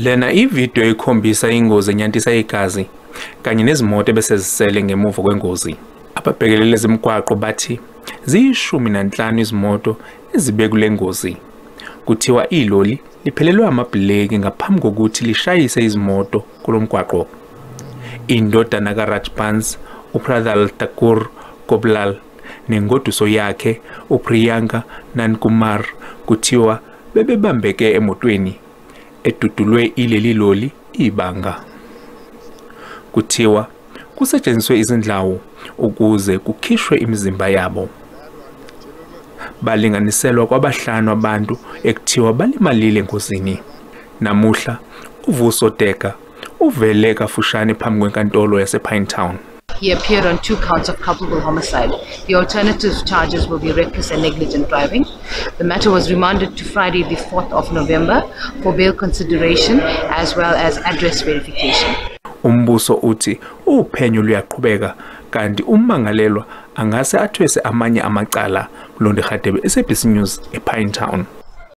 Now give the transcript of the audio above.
Lena ividiyo ikhombisa ingozi enyantisa igazi kanye nezimoto ebesezisele ngemuva kwengozi. Ababhekelele zemigwaqo bathi ziyi-15 izimoto ezibe kule ngozi. Kuthiwa iloli liphelelwe amabhileki ngaphambi kokuthi lishayise izimoto kulo mgwaqo. Indodana kaRajbans, uPradal Thakur Koblal, nengoduso yakhe uPriyanka Nandkumar kuthiwa bebebambeke emotweni edudulwe ileli loli ibanga. Kuthiwa kusetshenziswe izindlawu ukuze kukhishwe imizimba yabo. Balinganiselwa kwabahlanu abantu ekuthiwa balimalile engozini. Namuhla uVuso Deka uvele kafushane phambi kwenkantolo yasePinetown. He appeared on 2 counts of culpable homicide. The alternative charges will be reckless and negligent driving. The matter was remanded to Friday, the 4th of November, for bail consideration as well as address verification. Umbuso uthi uphenyo luyaqhubeka kanti ummangalelwa angase athwese amanye amacala. Mlondi Radebe, SABC News, ePinetown.